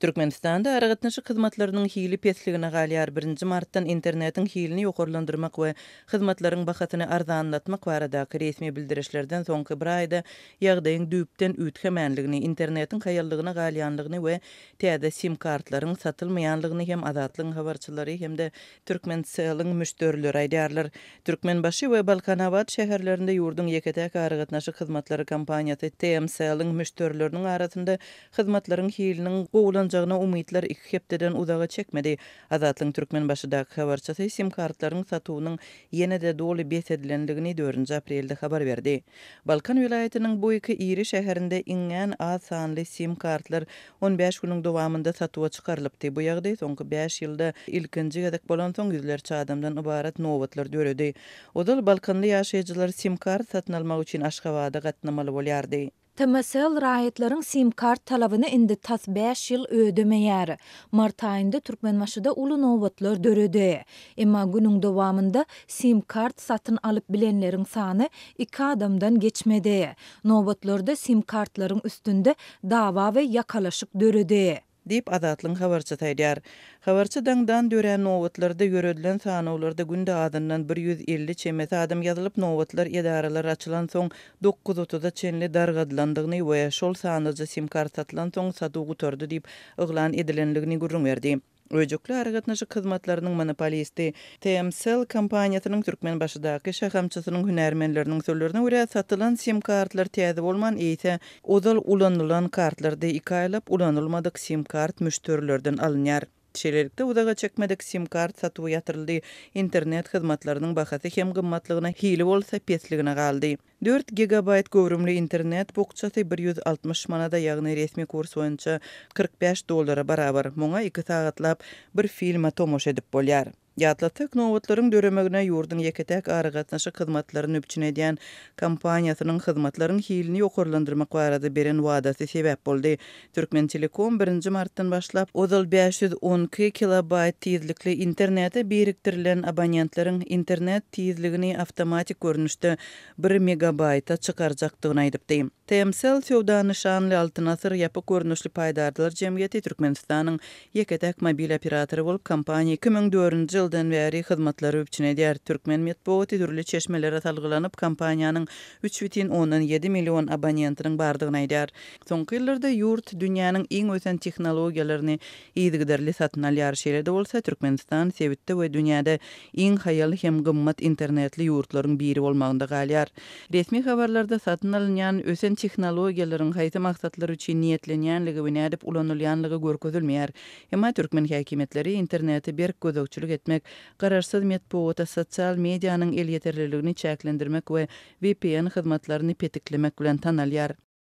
Türkmenistanda aragatnaşyk hyzmatlarynyň hili pesligine galýar. Birinji martdan internetiň hilini ýokarlandyrmak we hyzmatlaryň bahasyny arzanlatmak baradaky resmi bildirişlerden soňky bir aýda ýagdaýyň düýpden üýtgemänligini, internetiň haýallygyna galýanlygyny we täze sim-kartlaryň satylmaýanlygyny hem Azatlygyň habarçylary hem-de Türkmencelliň müşderileri aýdýarlar. Türkmenbaşy we Balkanabat şäherlerinde ýurduň ýeke-täk aragatnaşyk hyzmatlary kompaniýasy TMCell-iň müşderileriniň arasynda Hyzmatlaryň hiliniň gowulanjagyna umytlar iki hepdeden uzaga çekmedi. Azatlygyň Türkmenbaşydaky habarçysy sim-kartlaryň satuwynyň ýene-de doly bes edilendigini dördünji aprelde habar berdi. Balkan welaýatynyň bu iki iri şäherinde iňňän az sanly sim-kartlar on bäş günüň dowamynda satuwa çykarylypdy. Bu ýagdaý soňky bäş ýylda ilkinji gezek bolansoň, ýüzlerçe adamdan ybarat nobatlar döredi. Ozal balkanly ýaşaýjylar sim-kart satyn almak üçin Aşgabada gatnamaly bolýardy. TMCell raýatlaryň sim-kart talabyny indi tas bäş ýyl ödemeýär. Mart aýynda Türkmenbaşyda uly nobatlar döredi. Emma günüň dowamynda sim-kart satyn alyp bilenleriň sany iki adamdan geçmedi. Nobatlarda sim-kartlaryň üstünde dawa we ýakalaşyk döredi. Diýip, Azatlygyň habarçysy aýdýar. Habarçy daňdan dörän nobatlarda ýöredilen sanawlarda günde azyndan 150 çemesi adam ýazylyp, nobatlar edaralar açylansoň dokuz otuza çenli dargadylandygyny we şol sanlyja sim-kart satylansoň satuw gutardy diýip yglan edilendigini gürrüň berdi. Öýjükli aragatnaşyk hyzmatlarynyň monopolisti Tmcell kompaniýasynyň Türkmenbaşydaky şahamçasynyň hünärmenleriniň sözlerine görä, satylan sim-kartlar täze bolman, eýse, Ozal ulanylan kartlarda iki aýlap ulanylmadyk sim-kart müşderilerden alynýar. Şeýlelikde, uzaga çekmedik sim-kart satuwy ýatyryldy, internet hyzmatlarynyň bahasy hem gymmatlygyna, hili bolsa pesligine galdy. Dört gigabaýt göwrümli internet bukjasy 160 manada, ýagny resmi kurs boýunça 45 dollara barabar. Muňa iki sagatlap bir filme tomaşa edip bolýar. Ýatlatsak, nobatlaryň döremegine ýurduň ýeke-täk aragatnaşyk hyzmatlaryny üpjün edýän kompaniýasynyň hyzmatlaryň hilini ýokarlandyrmak barada beren wadasy sebäp boldy. Türkmentelekom birinji martdan başlap, ozal 512 kilobaýt tizlikli internete birikdirilen abonentleriň internet tizligini awtomatik görnüşde bir megabaýta çykarjakdygyny aýdypdy. Tmcell söwda nyşanly Altyn Asyr ýapyk görnüşli paýdarlar jemgyýeti Türkmenistanyň ýeke-täk mobil operatory bolup, kompaniýa 2004-nji ýyldan bäri hyzmatlary üpjün edýär. Türkmen metbugaty dürli çeşmelere salgylanyp, kompaniýanyň üç bütin ondan ýedi million abonentiniň bardygyny aýdýar. Soňky ýyllarda ýurt dünýäniň iň ösen tehnologiýalaryny yzygiderli satyn alýar. Şeýle-de bolsa, Türkmenistan sebitde we dünýäde iň haýal hem gymmat internetli ýurtlaryň biri bolmagynda galýar. Resmi habarlarda satyn alynýan ösen tehnologiýalaryň haýsy maksatlar üçin niýetlenýänligi we nädip ulanylýanlygy görkezilmeýär. Emma türkmen häkimiýetleri internete berk gözegçilik etmek, garaşsyz metbugata sosial medianyň elýeterliligini çäklendirmek we VPN hyzmatlaryny petiklemek bilen tanalýar.